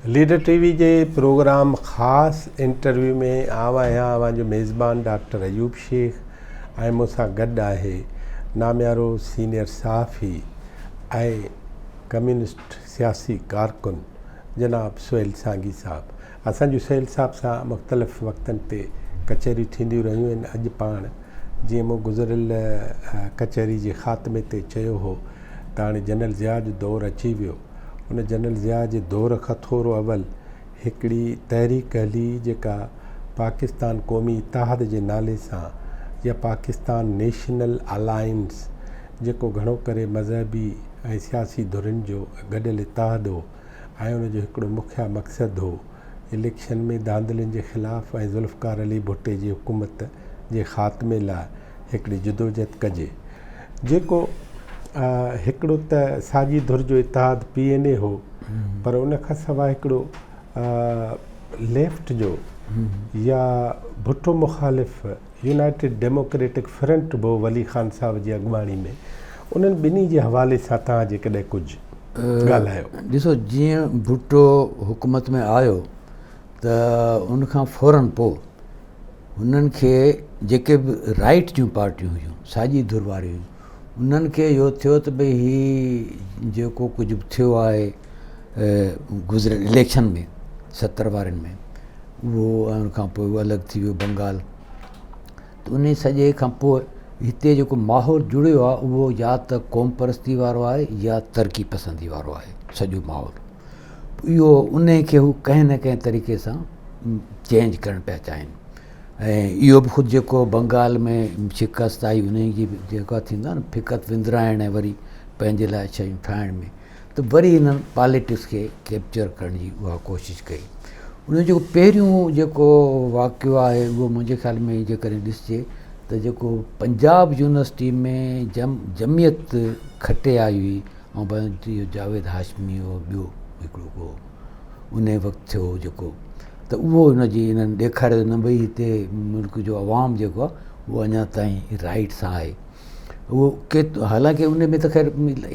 Leader ٽي V جي programme خاص interview ۾ آئون آهيان اوهان جو ميزبان ڊاڪٽر ايوب شيخ ۽ مون سان گڏ آهي ناميارو سينيئر صحافي ۽ ڪميونسٽ سياسي ڪارڪن جناب سهيل سانگي صاحب. اسان جون سهيل صاحب سان مختلف وقتن تي ڪچهريون ٿينديون رهيون آهن. اڄ پاڻ جيئن مون گذريل ڪچهري جي خاتمي تي چيو هو ته هاڻي جنرل ضياء جو دور اچي ويو. ان جنرل ضياء جي دور کان ٿورو اول هڪڙي تحريڪ هلي جيڪا پاڪستان قومي اتحاد جي نالي سان يا پاڪستان نيشنل الائنس جيڪو گهڻو ڪري مذهبي ۽ سياسي ڌرين جو گڏيل اتحاد هو ۽ ان جو هڪڙو مکيه مقصد هو اليڪشن ۾ ڌانڌلين جي خلاف ۽ ذوالفقار علي ڀٽي جي حڪومت جي خاتمي لاء هڪڙي جدوجھد ڪجي جيڪو هڪڙو ته ساڄي ڌر جو اتحاد پي اين اي هو پر ان کان سواء هڪڙو ليفٽ جو يا ڀٽو مخالف يونائيٽيڊ ڊيموڪريٽڪ فرنٽ به ولي خان صاحب جي اڳواڻي ۾ انهن ٻنهي جي حوالي سان توهان جيڪڏهن ڪجهه ڳالهايو. ڏسو جيئن ڀٽو حڪومت ۾ آيو ته ان کان فورن پوء هنن کي جيڪي به رائيٽ جون پارٽيون هيون ساڄي ڌر واريون هيون انهن کي اهو ٿيو ته ڀئي هي جيڪو ڪجهه به ٿيو آهي گذريل اليڪشن ۾ 70 وارن ۾ اهو ۽ ان کان پوء الڳ ٿي ويو بنگال ته ان سڄي کان پوء هتي جيڪو ماحول جڙيو آهي اهو يا ته قوم پرستي وارو آهي يا ترقي پسندي وارو آهي سڄو ماحول اهو ان کي هو ڪنهن نه ڪنهن طريقي سان چينج ڪرڻ پيا چاهين ۽ اهو به خود جيڪو بنگال ۾ شڪست آئي ان جي جيڪا ٿيندو آهي نه فقط وندرائڻ ۽ وري پنهنجي لاء شيون ٺاهڻ ۾ ته وري انهن پاليٽڪس کي ڪيپچر ڪرڻ جي اها ڪوشش ڪئي. ان جو جيڪو پهريون جيڪو واقعو آهي اهو منهنجي خيال ۾ جيڪڏهن ڏسجي ته جيڪو پنجاب يونيورسٽي ۾ جم جمعيت کٽي آئي هئي ۽ اهو جاويد هاشمي هو ٻيو هڪڙو ڪو ان وقت ٿيو هو جيڪو ته اهو ان جي انهن ڏيکاريو نه ڀئي هتي ملڪ جو عوام جيڪو آهي اهو اڃا تائين رائيٽ سان آهي. اهو ڪيت حالانڪه ان ۾ ته خير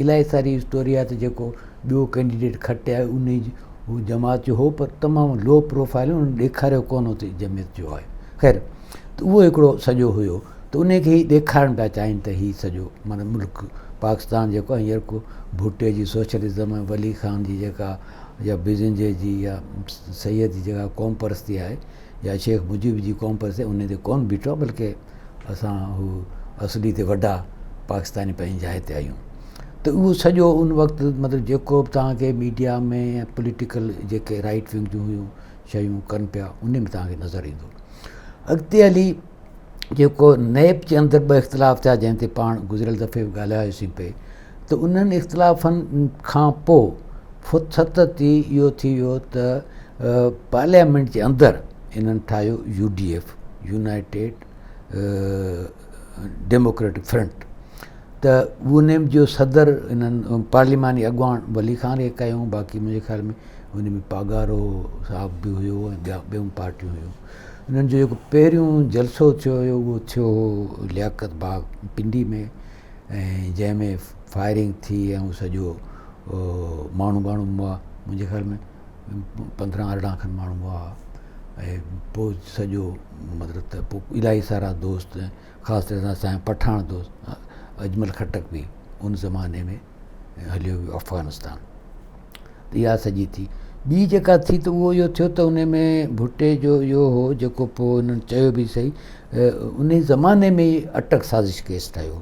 الاهي ساري اسٽوري آهي ته جيڪو ٻيو ڪينڊيڊيٽ کٽي آيو ان جي هو جماعت جو هو پر تمام لو پروفائل هن ڏيکاريو ڪونه هو ته جمعيت جو آهي خير ته اهو هڪڙو سڄو هيو ته ان کي هي ڏيکارڻ پيا چاهين ته هي سڄو معنيٰ ملڪ پاڪستان جيڪو آهي هينئر ڪو ڀٽي جي سوشلزم ۽ ولي خان جي جيڪا يا بزنجي جي يا سيد جي جيڪا قوم پرستي آهي يا شيخ مجيب جي قوم پرستي ان تي ڪونه بيٺو آهي بلڪه اسان هو اصلي تي وڏا پاڪستاني پنهنجي جاء تي آهيون ته اهو سڄو ان وقت مطلب جيڪو به توهان کي ميڊيا ۾ يا پوليٽيڪل جيڪي رائيٽ ونگ جون هيون شيون ڪن پيا ان ۾ توهان کي نظر ايندو اڳتي هلي جيڪو نيپ جي اندر ٻه اختلاف ٿيا جنهن تي پاڻ گذريل دفعي به ڳالهايوسين پئي ته انهن اختلافن کان پوء ستت ئي اهو ٿي ويو ته پارليامينٽ جي اندر انهن ٺاهيو U D F united democratic front ته ان جو صدر انهن پارلياماني اڳواڻ ولي خان کي ڪيائون باقي منهنجي خيال ۾ ان ۾ پاڳارو صاحب به هيو ۽ ٻيا ٻيون پارٽيون هيون انهن جو جيڪو پهريون جلسو ٿيو هيو اهو ٿيو هو لياقت باغ پنڊي ۾ ۽ جنهن ۾ فائرنگ ٿي ۽ هو سڄو ماڻهو ٻاڻهو مئا منهنجي خيال ۾ 15 18 کن ماڻهو مئا ۽ پوء سڄو مطلب ته پوء الاهي سارا دوست خاص طرح سان اسانجا پٺاڻ دوست اجمل خٽڪ به ان زماني ۾ هليو ويو افغانستان ته اها سڄي ٿي ٻي جيڪا ٿي ته اهو اهو ٿيو ته ان ۾ ڀٽي جو اهو هو جيڪو پوء انهن چيو به سهي ان زماني ۾ ئي اٽڪ سازش ڪيس ٺهيو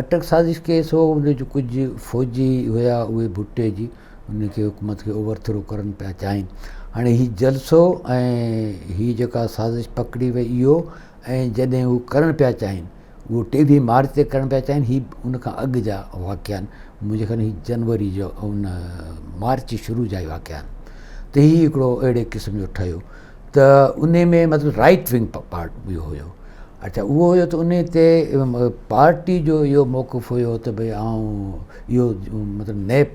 اٽڪ سازش ڪيس هو ان جو ڪجهه فوجي هيا اهي ڀٽي جي ان کي حڪومت کي اوور ٿرو ڪرڻ پيا چاهين هاڻي هي جلسو ۽ هي جيڪا سازش پڪڙي وئي اهو ۽ جڏهن هو ڪرڻ پيا چاهين اهو 23 مارچ تي ڪرڻ پيا چاهين هي ان کان اڳ جا واقعا آهن منهنجي خيال هي جنوري جو ان مارچ جي شروع جا واقعا آهن ته هي هڪڙو اهڙي قسم جو ٺهيو ته ان ۾ مطلب رائٽ ونگ پارٽ اهو هيو اچھا اهو هيو ته ان تي پارٽي جو اهو موقف هيو ته ڀئي آئون اهو مطلب نيپ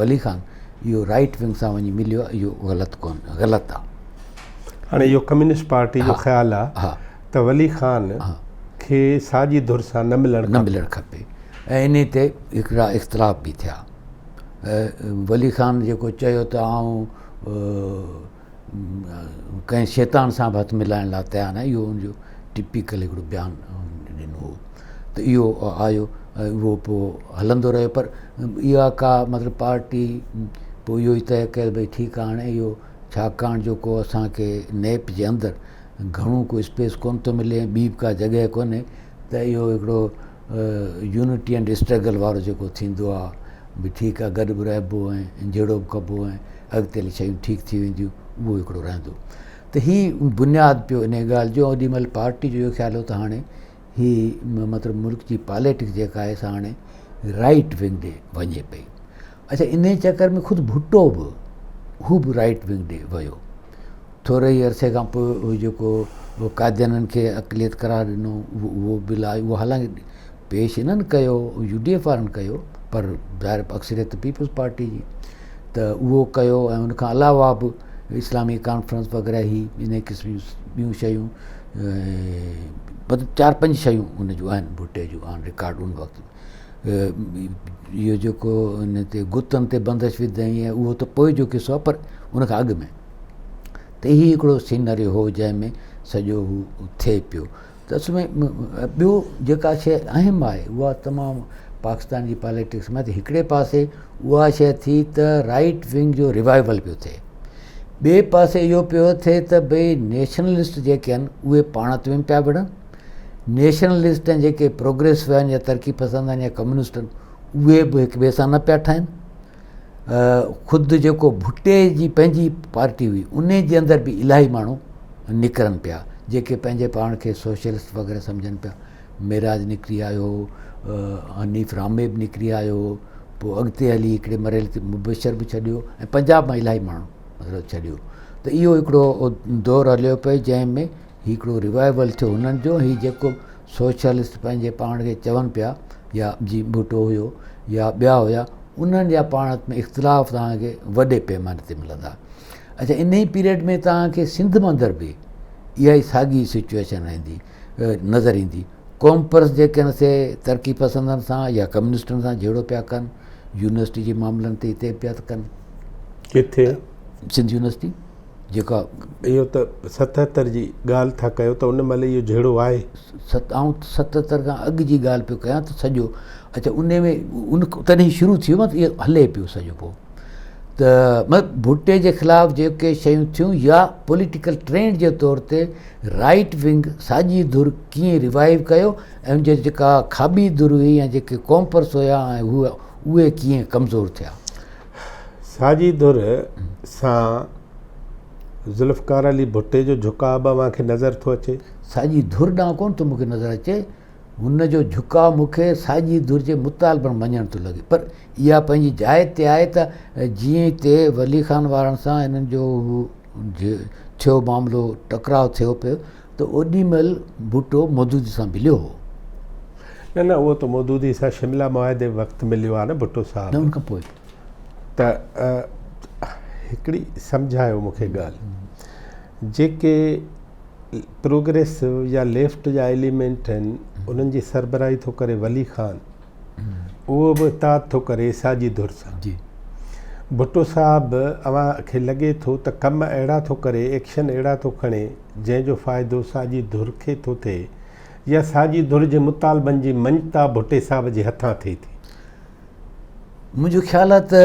ولي خان اهو رائٽ ونگ سان وڃي مليو اهو غلط ڪون غلط آهي هاڻي اهو ڪميونسٽ پارٽي جو خيال آهي ته ولي خان کي ساڄي ڌر سان نه ملڻ نه ملڻ کپي ۽ انهي تي هڪڙا اختلاف به ٿيا. ولي خان جيڪو چيو ته آئون ڪنهن شيطان سان به هٿ ملائڻ لاء تيار ناهي اهو ان جو ٽپيڪل هڪڙو بيان ڏنو هو ته اهو آيو ۽ اهو پوء هلندو رهيو پر اها ڪا مطلب پارٽي پوء اهو ئي طئي ڪيو ڀئي ٺيڪ آهي هاڻي اهو ڇاڪاڻ جو ڪو اسانکي نيپ جي اندر گهڻو ڪو اسپيس ڪونه ٿو ملي ۽ ٻي به ڪا جڳهه ڪونهي ته اهو هڪڙو يونٽي اينڊ اسٽرگل وارو جيڪو ٿيندو آهي به ٺيڪ آهي گڏ به رهبو ۽ جهيڙو به ڪبو ۽ اڳتي هلي شيون ٺيڪ ٿي وينديون اهو هڪڙو رهندو ته هي بنياد پيو ان ڳالهه جو اوڏي مهل پارٽي جو اهو خيال هو ته هاڻي هي مطلب ملڪ جي پاليٽڪس جيڪا آهي سا هاڻي رائٽ ونگ ڏي وڃي پئي اچھا ان چڪر ۾ خود ڀٽو به هو به رائٽ ونگ ڏي ويو ٿوري ئي عرصي کان پوء هو جيڪو قاديانين کي اقليت قرار ڏنو اهو بل آيو اهو حالانڪه پيش انهن ڪيو يو ڊي ايف وارن ڪيو پر ظاهر اڪثريت پيپلز پارٽي جي ته اهو ڪيو ۽ ان کان علاوه به اسلامي ڪانفرنس وغيره هي ان قسم جون ٻيون شيون مطلب چار پنج شيون ان جون آهن ڀٽي جون آن رڪارڊ ان وقت اهو جيڪو ان تي گتن تي بندش وڌائين اهو ته پوء جو قصو آهي پر ان کان اڳ ۾ ته هي هڪڙو سينريو هو جنهن ۾ سڄو هو ٿئي پيو ته اصل ۾ ٻيو جيڪا شيء اهم آهي اها تمام پاڪستان جي پاليٽڪس ۾ ته هڪڙي پاسي اها شيء ٿي ته رائٽ ونگ جو ريوائول پيو ٿئي ٻئي پاسي اهو پيو ٿئي ته ڀئي نيشنلسٽ جيڪي آهن اهي پاڻ ۾ پيا وڙهن نيشنلسٽ ۽ جيڪي پروگريسو آهن يا ترقي پسند آهن يا ڪميونسٽ آهن اهي به هڪ ٻئي سان نه پيا ٺاهن خود جيڪو ڀٽي جي پنهنجي پارٽي هئي ان جي اندر به الاهي ماڻهو نڪرن پيا جيڪي پنهنجي پاڻ کي سوشلسٽ وغيره سمجهن پيا معراج نڪري آيو حنيف رامي به نڪري آيو پوء اڳتي هلي هڪڙي مرحلي تي مبشر به ڇڏيو ۽ پنجاب مان الاهي ماڻهو مطلب ڇڏيو ته اهو هڪڙو دور هليو پئي جنهن ۾ هڪڙو ريوائيول ٿيو هنن جو هي جيڪو سوشلسٽ پنهنجي پاڻ کي چون پيا يا جي ڀٽو هيو يا ٻيا هيا انهن جا پاڻ ۾ اختلاف توهان کي وڏي پيماني تي ملندا اچھا ان ئي پيريڊ ۾ توهان کي سنڌ ۾ اندر به اها ئي ساڳي سچويشن رهندي نظر ايندي قوم پرست جيڪي آهن سي ترقي پسندن سان يا ڪميونسٽن سان جهيڙو پيا ڪن يونيورسٽي جي معاملن تي هتي پيا ڪن ڪٿي سنڌ يونيورسٽي جيڪا اهو ته 77 جي ڳالهه ٿا ڪيو ته ان مهل اهو جهيڙو آهي. ست آئون 77 کان اڳ جي ڳالهه پيو ڪيان ته سڄو اچا ان ۾ ان تڏهن شروع ٿيو مطلب اهو هلي پيو سڄو پوء ته مطلب ڀٽي جي خلاف جيڪي شيون ٿيون يا پوليٽيڪل ٽرينڊ جي طور تي رائٽ ونگ ساڄي ڌر ڪيئن ريوائيو ڪيو ۽ ان جي جيڪا کاٻي ڌر هئي يا جيڪي قومپرست هيا ۽ هو اهي ڪيئن ڪمزور ٿيا. ساڄي ڌر سان ذوالفقار علي ڀٽي جو جهڪاء به اوهان کي نظر ٿو اچي؟ ساڄي ڌر ڏانهن ڪونه ٿو مون کي نظر اچي، هن جو جهڪاء مون کي ساڄي ڌر جي مطالبن مڃڻ ٿو لڳي پر اها پنهنجي جاء تي آهي ته جيئن هتي ولي خان وارن سان هنن جو ٿيو معاملو ٽڪراء ٿيو پيو ته اوڏي مهل ڀٽو مودودي سان مليو هو. نه نه اهو ته مودودي سان شملا معاهدي وقت مليو آهي نه ڀٽو صاحب. نه ان کان پوء. ته هڪڙي سمجهايو مون کي ڳالهه جيڪي پروگريسو يا ليفٽ جا ايليمينٽ آهن انهن جي سربراهي ٿو ڪري ولي خان اهو به اتحاد ٿو ڪري ساڄي ڌر سان جي ڀٽو صاحب اوهان کي لڳي ٿو ته ڪم اهڙا ٿو ڪري ايڪشن اهڙا ٿو کڻي جنهن جو فائدو ساڄي ڌر کي ٿو ٿئي يا ساڄي ڌر جي مطالبن جي مڃتا ڀٽي صاحب جي هٿان ٿئي ٿي. منهنجو خيال آهي ته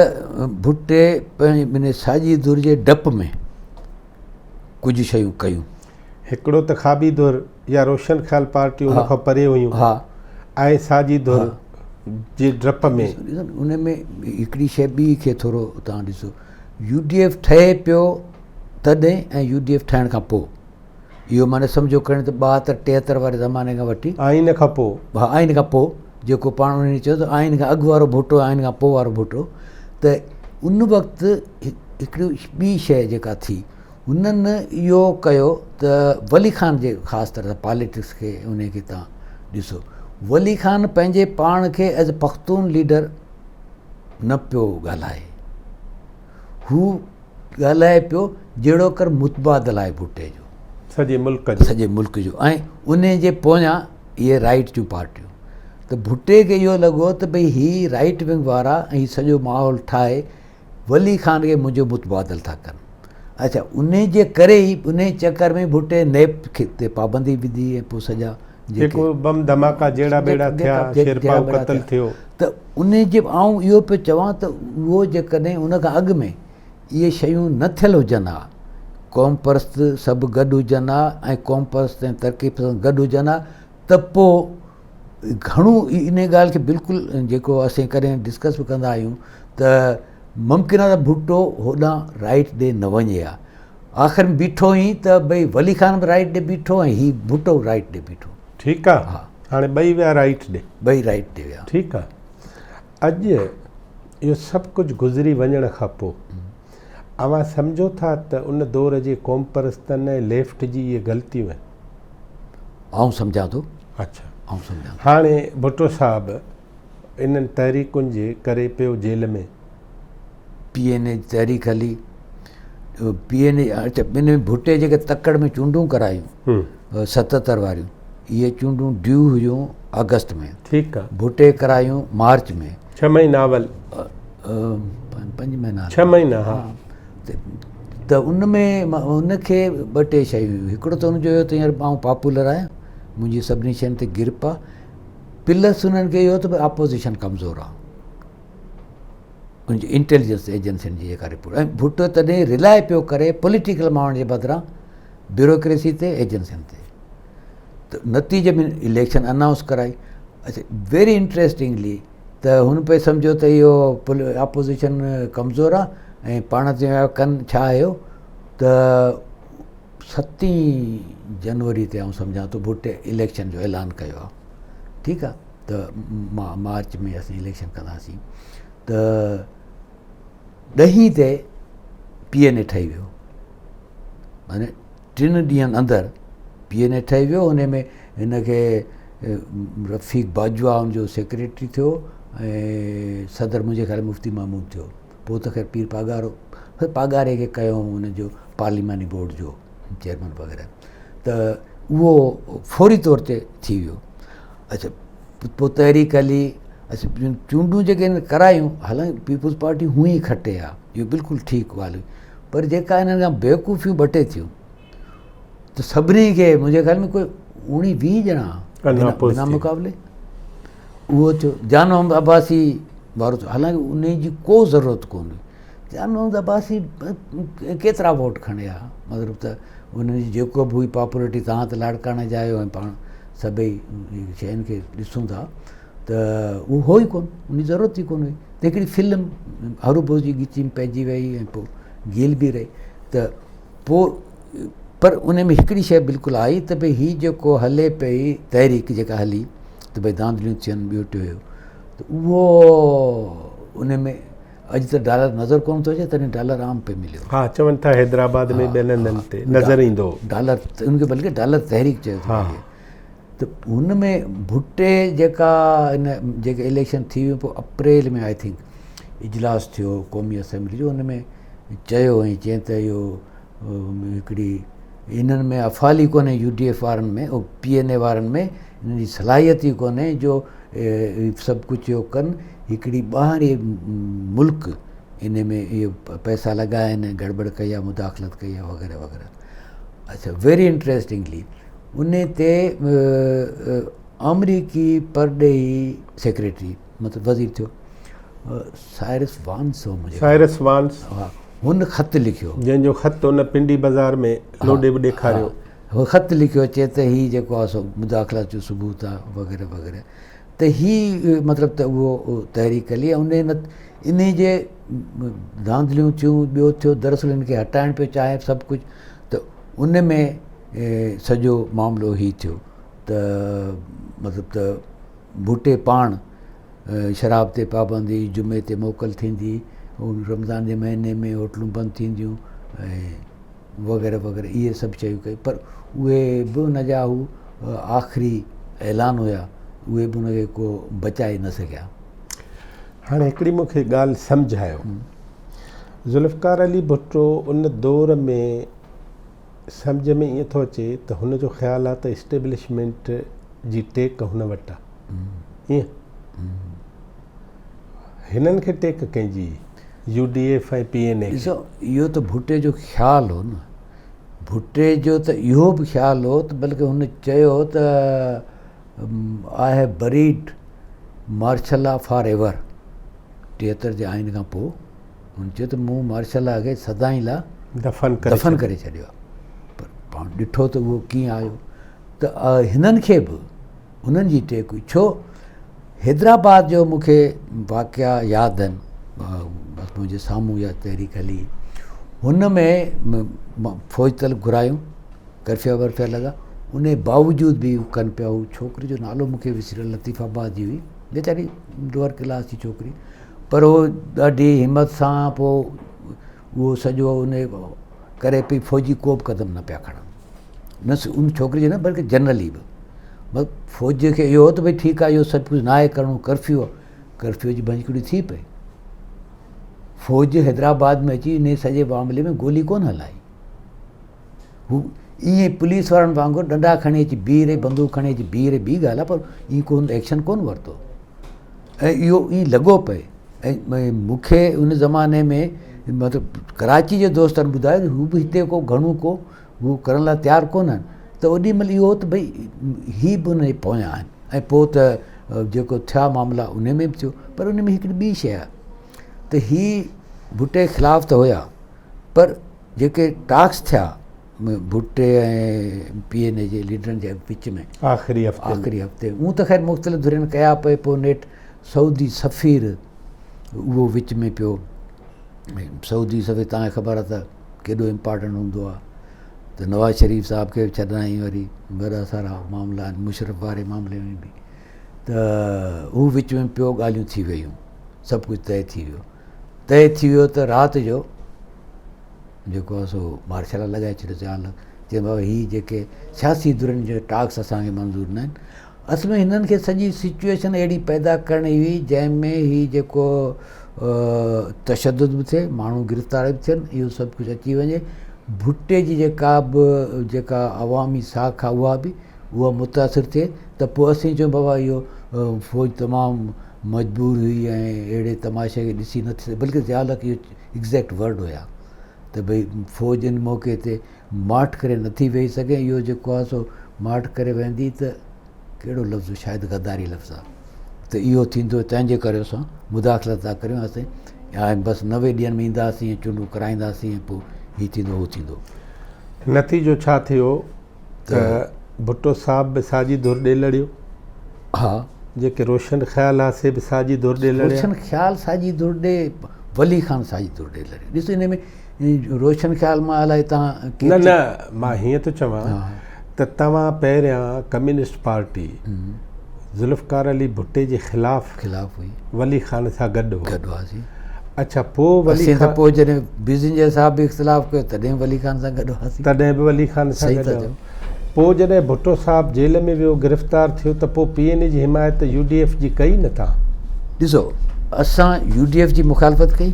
ڀٽي پنهنجي ساڄي ڌر جي ڊپ ۾ ڪجهه شيون ڪيون. هڪڙو ته کاٻي ڌر يا روشن خيال پارٽي ان کان پري هيون ۽ ساڄي ڌر جي ڊپ ۾. ان ۾ هڪڙي شيء ٻي کي ٿورو توهان ڏسو يو ڊي ايف ٺهي پيو تڏهن ۽ يو ڊي ايف ٺهڻ کان پوء اهو معنی سمجهو کڻي ته 72 73 واري زماني کان وٺي آئين کان پوء ها آئين کان پوء جيڪو پاڻ انهن چيو ته آئين کان اڳ وارو ڀٽو آئين کان پوء وارو ڀٽو ته ان وقت هڪڙي ٻي شيء جيڪا ٿي هنن اهو ڪيو ته ولي خان جي خاص طرح سان پاليٽڪس کي ان کي تان ڏسو ولي خان پنهنجي پاڻ کي ايز اي پختون ليڊر نه پيو ڳالهائي هو ڳالهائي پيو جهڙوڪر متبادل آهي ڀٽي جو. سڄي ملڪ جو. سڄي ملڪ جو ۽ انهي جي پويان اهي رائيٽ جون پارٽيون ته ڀٽي کي اهو لڳو ته ڀئي هي رائيٽ ونگ وارا ۽ هي سڄو ماحول ٺاهي ولي خان کي منهنجو متبادل ٿا ڪن. اڇا انهي جي ڪري ئي انهي چڪر ۾ ڀٽي نيپ کي تي پابندي وڌي ۽ پوء سڄا جيڪو بم ڌماڪا جهڙا ٻيڙا ٿيا، شيرپائو قتل ٿيو. ته انهي جي آئون اهو پيو چوان ته اهو جيڪڏهن ان کان اڳ ۾ اهي شيون نه ٿيل هجن ها، قوم پرست سڀ گڏ هجن ها ۽ قوم پرست ۽ ترقي پسند گڏ هجن ها ته پوء گهڻو انهي ڳالهه کي بلڪل جيڪو اسين ڪڏهن ڊسڪس به ڪندا آهيون ته ممڪن آهي ته ڀٽو هوڏانهن رائيٽ ڏي نه وڃي ها. آخر ۾ بيٺو ئي ته ڀئي ولي خان به رائيٽ ڏي بيٺو ۽ هي ڀٽو به رائيٽ ڏي بيٺو. ٺيڪ آ هاڻي ٻئي ويا رائيٽ ڏي. ٻئي رائيٽ ڏي ويا. ٺيڪ آ اڄ اهو سڀ ڪجهه گذري وڃڻ کان پوء اوهان سمجهو ٿا ته ان دور جي قومپرستن ۽ ليفٽ جي اهي غلطيون آهن؟ آئون سمجهان ٿو. اڇا آئون سمجهان ٿو. هاڻي ڀٽو صاحب انهن تحريڪن جي ڪري پيو جيل ۾. پي اين اي جي تحريڪ هلي، پي اين اي اڇا ان ۾ ڀٽي جيڪي تڪڙ ۾ چونڊون ڪرايون 77 واريون اهي چونڊون ڊيو هيون آگسٽ ۾، ٺيڪ آ، ڀٽي ڪرايون مارچ ۾، 6 مهينا اول، 5 مهينا، 6 مهينا ها. ته ان ۾ ان کي ٻه ٽي شيون هيون، هڪڙو ته ان جو اهو ته يار آئون پاپولر آهيان، منهنجي سڀني شين تي گرپ آ، پلس انهن کي اهو ته ڀئي اپوزيشن ڪمزور آ. ان جي انٽيليجنس ايجنسين جي جيڪا رپورٽ ۽ ڀٽو تڏهن رلاء پيو ڪري پوليٽيڪل ماڻهن جي بدران بيوروڪريسي تي ايجنسين تي ته نتيجي ۾ اليڪشن انائونس ڪرائي. اچھا ويري انٽريسٽنگلي ته هن پئي سمجهيو ته اهو اپوزيشن ڪمزور آ ۽ پاڻ چيو ڪن ڇا آهيو ته ستين جنوري تي آئون سمجهان ٿو ڀٽي اليڪشن جو اعلان ڪيو آ ٺيڪ آ ته مارچ ۾ اسين اليڪشن ڪنداسين ته ڏهين تي پي اين اي ٺهي ويو معني ٽن ڏينهن اندر پي اين اي ٺهي ويو ان ۾ هن کي رفيق باجوا ان جو سيڪريٽري ٿيو ۽ صدر منهنجي خيال مفتي محمود ٿيو پوء ته خير پير پاڳارو پاڳاري کي ڪيو ان جو پارليماني بورڊ جو چيئرمين وغيره ته اهو فوري طور تي ٿي ويو. اڇا پوء تحريڪ هلي، اڇا چونڊون جيڪي هنن ڪرايون حالانڪه پيپلز پارٽي هونئن ئي کٽي ها اهو بلڪل ٺيڪ ڳالهه هئي پر جيڪا هنن کان بيوقوفيون ٻه ٽي ٿيون ته سڀني کي منهنجي خيال ۾ ڪوئي اوڻيهه ويهه ڄڻا بنا مقابلي اهو ٿيو. جان محمد عباسي وارو ٿيو حالانڪه ان جي ڪو ضرورت ڪونه هئي. جان محمد عباسي ڪيترا ووٽ کڻي ها مطلب ته ان جي جيڪو به هئي پاپولرٽي توهان ته لاڙڪاڻي جا آهيو ۽ پاڻ سڀئي شين کي ڏسون ٿا ته اهو هو ئي ڪونه ان جي ضرورت ئي ڪونه هئي ته هڪڙي فلم هروڀرو جي ڳچي ۾ پئجي وئي ۽ پوء گيل به رهي ته پوء پر ان ۾ هڪڙي شيء بلڪل آئي ته ڀئي هي جيڪو هلي پئي تحريڪ جيڪا هلي ته ڀئي ڌانڌليون ٿين ٻيو ٽيو هيو ته اهو ان ۾ اڄ ته ڊالر نظر ڪونه ٿو اچي تڏهن ڊالر عام پئي مليو. ها چون ٿا حيدرآباد ۾ ٻين هنڌن تي نظر ايندو هو. ڊالر ان کي بلڪه ڊالر تحريڪ چيو ٿو وڃي ته هن ۾ ڀٽي جيڪا ان جيڪي اليڪشن ٿي ويون پوء اپريل ۾ I think اجلاس ٿيو قومي اسيمبلي جو ان ۾ چيو ۽ چين ته اهو هڪڙي انهن ۾ افعال ئي ڪونهي يو ڊي ايف وارن ۾ او پي اين اي وارن ۾ انهن جي صلاحيت ئي ڪونهي جو سڀ ڪجهه اهو ڪن هڪڙي ٻاهرين ملڪ ان ۾ اهو پئسا لڳايا آهن گڙٻڙ ڪئي آهي مداخلت ڪئي آهي وغيره وغيره اچھا ويري انٽريسٽنگلي ان تي آمريڪي پرڏيهي سيڪريٽري مطلب وزير ٿيو سائرس وانس هو منهنجي سائرس وانس ها هن خط لکيو جنهن جو خط ان پنڊي بازار ۾ لوڏي به ڏيکاريو هو خط لکيو چي ته هي جيڪو آهي سو مداخلت جو ثبوت آهي وغيره وغيره ته هي مطلب ته اهو تحريڪ هلي ۽ ان انهي جي ڌانڌليون ٿيون ٻيو ٿيو دراصل هن کي هٽائڻ پيو چاهي سڀ ڪجهه ته ان ۾ سڄو معاملو هي ٿيو ته مطلب ته ڀٽي پاڻ شراب تي پابندي، جمعي تي موڪل ٿيندي، رمضان جي مهيني ۾ هوٽلون بند ٿينديون ۽ وغيره وغيره اهي سڀ شيون ڪيون پر اهي به ان جا هو آخري اعلان هيا اهي به ان کي ڪو بچائي نه سگهيا. هاڻي هڪڙي مون کي ڳالهه سمجهايو ذوالفقار علي ڀٽو ان دور ۾ سمجهه ۾ ائين ٿو اچي ته هن جو خيال آ ته اسٽيبلشمينٽ جي ٽيڪ هن وٽ آ. ائين؟ هنن کي ٽيڪ ڪنهن جي هئي؟ U D F ۽ P N A کي. ڏسو اهو ته ڀٽي جو خيال هو نه. ڀٽي جو ته اهو به خيال هو ته بلڪه هن چيو ته I have buried martial law for ever 73 جي آئين کان پوء هن چيو ته مون مارشل لا کي سدائين لا دفن ڪري دفن ڪري ڇڏيو آهي پر پاڻ ڏٺو ته اهو ڪيئن آيو ته هنن کي به انهن جي ٽيڪ هئي ڇو حيدرآباد جو مون کي واقعا ياد آهن بس منهنجي سامهون اها تحريڪ هلي هن ۾ فوج طلب گهرايون ڪرفيا ورفيا لڳا ان باوجود به ڪن پيا هو ڇوڪري جو نالو مون کي وسريل لطيف آباد جي هئي ويچاري لوئر ڪلاس جي ڇوڪري پر هو ڏاڍي همت سان پوء اهو سڄو ان ڪري پئي فوجي ڪو به قدم نه پيا کڻن نه ان ڇوڪري جو نه بلڪه جنرلي به بس فوج کي اهو هو ته ڀئي ٺيڪ آهي اهو سڀ ڪجهه ناهي ڪرڻو ڪرفيو آهي ڪرفيو جي ڀڃڪڙي ٿي پئي فوج حيدرآباد ۾ اچي ان سڄي معاملي ۾ گولي ڪونه هلائي هو ائين پوليس وارن وانگر ڏنڊا کڻي اچي بيهي رهي بندوق کڻي اچي بيهي رهي ٻي ڳالهه آهي پر ائين ڪو ايڪشن ڪونه ورتو ۽ اهو ائين لڳو پئي ۽ مون کي ان زماني ۾ مطلب ڪراچي جي دوستن ٻڌايو ته هو به هتي ڪو گهڻو ڪو هو ڪرڻ لاء تيار ڪونه آهن ته اوڏي مهل اهو ته ڀئي هي به ان جي پويان آهن ۽ پوء ته جيڪو ٿيا معاملا ان ۾ به ٿيو پر ان ۾ هڪڙي ٻي شيء آهي ته هي ڀٽي خلاف ته هيا پر جيڪي ٽاڪس ٿيا ڀٽي ۽ پي اين اي جي ليڊرن جي وچ ۾ آخري هفتي آخري هفتي هون ته خير مختلف ڌرين ڪيا پئي پوء نيٺ سعودي سفير اهو وچ ۾ پيو سعودي سفير تان کي خبر آ ته ڪيڏو امپارٽنٽ هوندو آ ته نواز شريف صاحب کي به ڇڏرائين وري وڏا سارا معاملا آهن مشرف واري معاملي ۾ به ته هو وچ ۾ پيو ڳالهيون ٿي ويون سڀ ڪجهه طئي ٿي ويو طئي ٿي ويو ته رات جو جيڪو آهي سو مارشل لا لڳائي ڇڏيو ضياء الحق چيائين بابا هي جيڪي سياسي ڌرين جا ٽاڪس اسان کي منظور نه آهن اصل ۾ هنن کي سڄي سچويشن اهڙي پيدا ڪرڻي هئي جنهن ۾ هي جيڪو تشدد به ٿئي ماڻهو گرفتار به ٿين اهو سڀ ڪجهه اچي وڃي ڀٽي جي جيڪا به جيڪا عوامي ساک آهي اها به اها متاثر ٿئي ته پوء اسين چئون بابا اهو فوج تمام مجبور هئي ۽ اهڙي تماشي کي ڏسي نه ٿي بلڪه ضياء الحق اهو ايگزيڪٽ ورڊ هيا ته ڀئي فوج ان موقعي تي ماٺ ڪري نٿي ويهي سگهي اهو جيڪو آهي سو ماٺ ڪري ويهندي ته ڪهڙو لفظ شايد غداري لفظ آهي ته اهو ٿيندو تنهن جي ڪري اسان مداخلت ٿا ڪريون اسين ۽ بس 90 ڏينهن ۾ اينداسين ۽ چونڊون ڪرائينداسين ۽ پوء هي ٿيندو هو ٿيندو. نتيجو ڇا ٿيو ته ڀٽو صاحب به ساڄي ڌر ڏي لڙيو. ها. جيڪي روشن خيال ها سي به ساڄي ڌر ڏي لڙيا. روشن خيال ساڄي ڌر ڏي، ولي خان ساڄي ڌر ڏي لڙيو. ڏس ان ۾ روشن خيال مان الائي تان نه نه مان هيئن ٿو چوان ته توهان پهريان ڪميونسٽ پارٽي ذوالفقار علي ڀٽي جي خلاف خلاف هئي ولي خان سان گڏ هو گڏ هئاسين اڇا پوء ولي خان پوء جڏهن بزنجي صاحب به اختلاف ڪيو تڏهن ولي خان سان گڏ هئاسين تڏهن به ولي خان سان گڏ پوء جڏهن ڀٽو صاحب جيل ۾ ويو گرفتار ٿيو ته پوء پي اين اي جي حمايت يو ڊي ايف جي ڪئي نه تان؟ ڏسو اسان يو ڊي ايف جي مخالفت ڪئي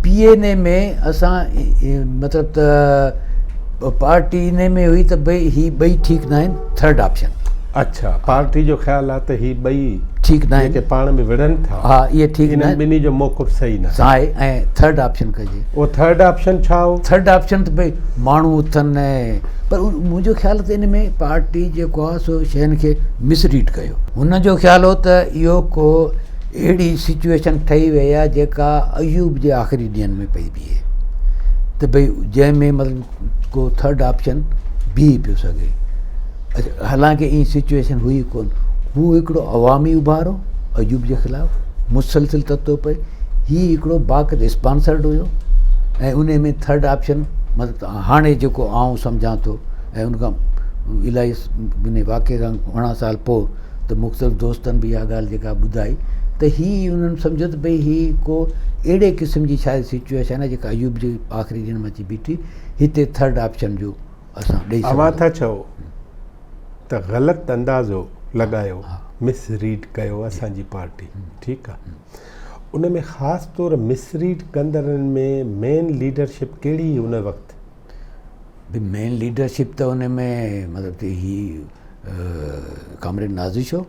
پي اين اي ۾ اسان مطلب ته پارٽي ان ۾ هئي ته ڀئي هي ٻئي ٺيڪ نه آهن ٿرڊ آپشن. اڇا پارٽي جو خيال آهي ته هي ٻئي ٺيڪ نه آهن جيڪي پاڻ ۾ وڙهن ٿا ها اهي ٺيڪ نه انهن ٻنهي جو موقف صحيح نه آهي ۽ ٿرڊ آپشن ڪجي. اهو ٿرڊ آپشن ڇا هو؟ ٿرڊ آپشن ته ڀئي ماڻهو اٿن ۽ پر منهنجو خيال ته ان ۾ پارٽي جيڪو آهي سو شين کي مس ريڊ ڪيو. هن جو خيال هو ته اهو ڪو اهڙي سچويشن ٺهي وئي آهي جيڪا ايوب جي آخري ڏينهن ۾ پئي بيهي ته ڀئي جنهن ۾ مطلب ڪو ٿرڊ آپشن بيهي پيو سگهي حالانڪه ائين سچويشن هئي ڪونه هو هڪڙو عوامي اڀار هو ايوب جي خلاف مسلسل تتو پئي هي هڪڙو باقاعده اسپانسرڊ هيو ۽ ان ۾ ٿرڊ آپشن مطلب هاڻي جيڪو آئون سمجهان ٿو ۽ ان کان الاهي ان واقعي کان گهڻا سال پوء ته مختلف دوستن به اها ڳالهه جيڪا ٻڌائي ته هي انهن سمجهيو ته ڀئي هي ڪو اهڙي قسم جي شايد سچويشن آهي جيڪا ايوب جي آخري ڏينهن ۾ اچي بيٺي هتي ٿرڊ آپشن جو اسان ڏئي سگهون اوهان ٿا چئو ته غلط اندازو لڳايو مس ريڊ ڪيو اسان جي پارٽي ٺيڪ آ ان ۾ خاص طور مس ريڊ ڪندڙن ۾ مين ليڊرشپ ڪهڙي هئي ان وقت؟ ڀي مين ليڊرشپ ته ان ۾ مطلب ته هي ڪامريڊ نازش هو.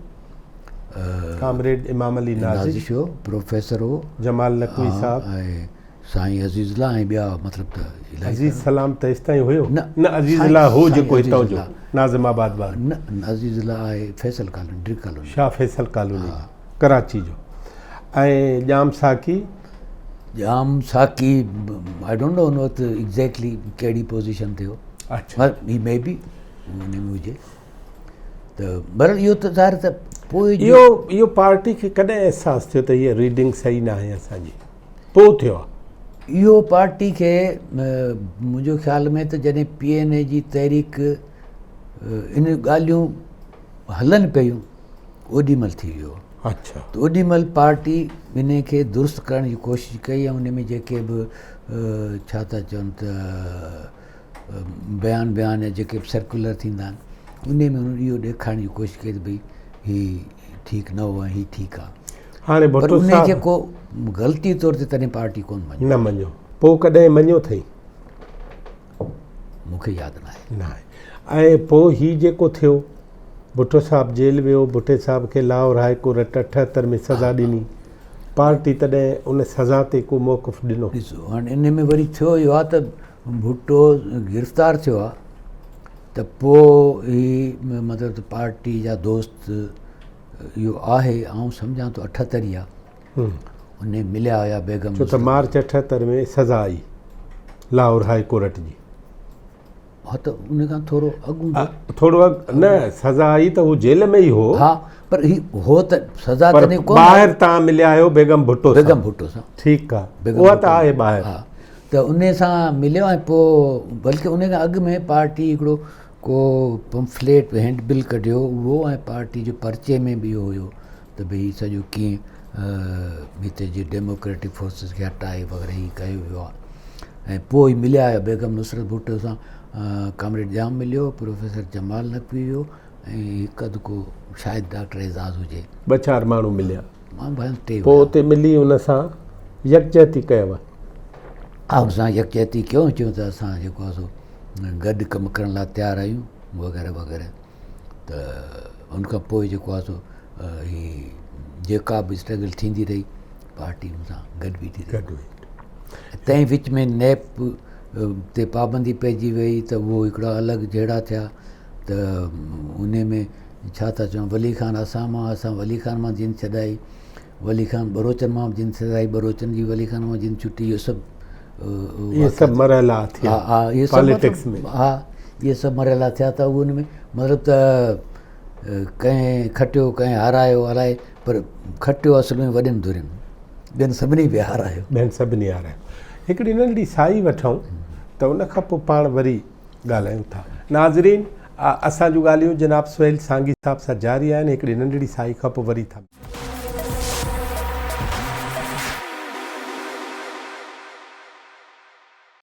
ڪامريڊ امام علي نازش هو، پروفيسر هو، جمال نقوي صاحب ۽ سائين عزيز الله ۽ ٻيا مطلب ته الائي عزيز سلام ته ايستائين هيو نه نه عزيز الله هو جيڪو هتان جو ناظم آباد وارو نه عزيز الله آهي Faisal colony Drigh colony Shah Faisal colony Karachi جو ۽ Jam Saqi Jam Saqi I don't know ان وقت ايگزيڪٽلي ڪهڙي پوزيشن تي هو اڇا هي مي بي ان ۾ هجي ته بهرحال اهو ته ظاهر ته پوء اهو اهو پارٽي کي ڪڏهن احساس ٿيو ته هيء ريڊنگ صحيح ناهي اسان جي پوء ٿيو آهي. اهو پارٽي کي منهنجو خيال ۾ ته جڏهن پي اين اي جي تحريڪ ان ڳالهيون هلن پيون اوڏي مهل ٿي ويو. اڇا. ته اوڏي مهل پارٽي ان کي درست ڪرڻ جي ڪوشش ڪئي ۽ ان ۾ جيڪي به ڇا ٿا چون ته بيان بيان يا جيڪي به سرڪيولر ٿيندا آهن انهي ۾ هنن اهو ڏيکارڻ جي ڪوشش ڪئي ته ڀئي هي ٺيڪ نه هو ۽ هي ٺيڪ آهي هاڻي پر ڀٽو انهي کي صاحب ڪو غلطي طور تي تڏهن پارٽي ڪونه مڃيو. نه مڃيو. پوء ڪڏهن مڃيو اٿئي؟ مون کي ياد ناهي. ناهي. ۽ پوء هي جيڪو ٿيو، ڀٽو صاحب جيل ويو، ڀٽي صاحب کي لاهور هاء ڪورٽ 78 ۾ سزا ڏني. پارٽي تڏهن ان سزا تي ڪو موقف ڏنو؟ ڏسو هاڻي ان ۾ وري ٿيو اهو آهي ته ڀٽو گرفتار ٿيو آهي ته پوء هي مطلب ته پارٽي جا دوست اهو آهي آئون سمجهان ٿو 78 ئي آهي ان مليا هيا بيگم ڇو ته مارچ 78 ۾ سزا آئي لاهور هاء ڪورٽ جي. ها ته ان کان ٿورو اڳ هوندو. ٿورو اڳ نه سزا آئي ته هو جيل ۾ ئي هو. ها پر هي هو ته سزا تڏهن ڪونه ٻاهر تان مليا آهيو بيگم ڀٽو سان. بيگم ڀٽو سان. ٺيڪ آ اها ته آهي ٻاهر. ها ته ان سان مليو ۽ پوء بلڪه ان کان اڳ ۾ پارٽي هڪڙو ڪو پمفليٽ هينڊ بل ڪڍيو اهو ۽ پارٽي جو پرچي ۾ به اهو هيو ته ڀئي سڄو ڪيئن هتي جي ڊيموڪريٽڪ فورسز کي هٽائي وغيره هي ڪيو ويو آهي ۽ پوء هي مليا آيا بيگم نصرت ڀٽو سان ڪامريڊ ڄام مليو پروفيسر جمال نقوي ويو ۽ هڪ اڌ ڪو شايد ڊاڪٽر اعزاز هجي. ٻه چار ماڻهو مليا. مان ڀانيان ٽي پوء اتي ملي ان سان يڪجهتي ڪيو. ها ان سان يڪجهتي ڪيو چيو ته اسان جيڪو آهي سو گڏ ڪم ڪرڻ لاء تيار آهيون وغيره وغيره. ته ان کان پوء جيڪو آهي سو هي جيڪا به اسٽرگل ٿيندي رهي پارٽي ان سان گڏ بيٺي رهي. گڏ بيٺي. تنهن وچ ۾ نيپ تي پابندي پئجي وئي ته اهو هڪڙا الڳ جهيڙا ٿيا ته ان ۾ ڇا ٿا چون ولي خان اسان مان اسان ولي خان مان جند ڇڏائي ولي خان ٻروچن مان به جند ڇڏائي ٻروچن جي ولي خان مان جند ڇٽي اهو سڀ اهي سڀ مرحلا ٿيا پاليٽڪس ۾ ها اهي سڀ مرحلا ٿيا ته ان ۾ مطلب ته ڪنهن کٽيو ڪنهن هارايو الائي پر کٽيو اصل ۾ وڏين ڌرين ٻين سڀني به هارايو ٻين سڀني هارايو هڪڙي ننڍڙي سائي وٺون ته ان کان پوء پاڻ وري ڳالهايون ٿا ناظرين اسان جون ڳالهيون جناب سهيل سانگي صاحب سان جاري آهن هڪڙي ننڍڙي سائي کان پوء وري ٿا.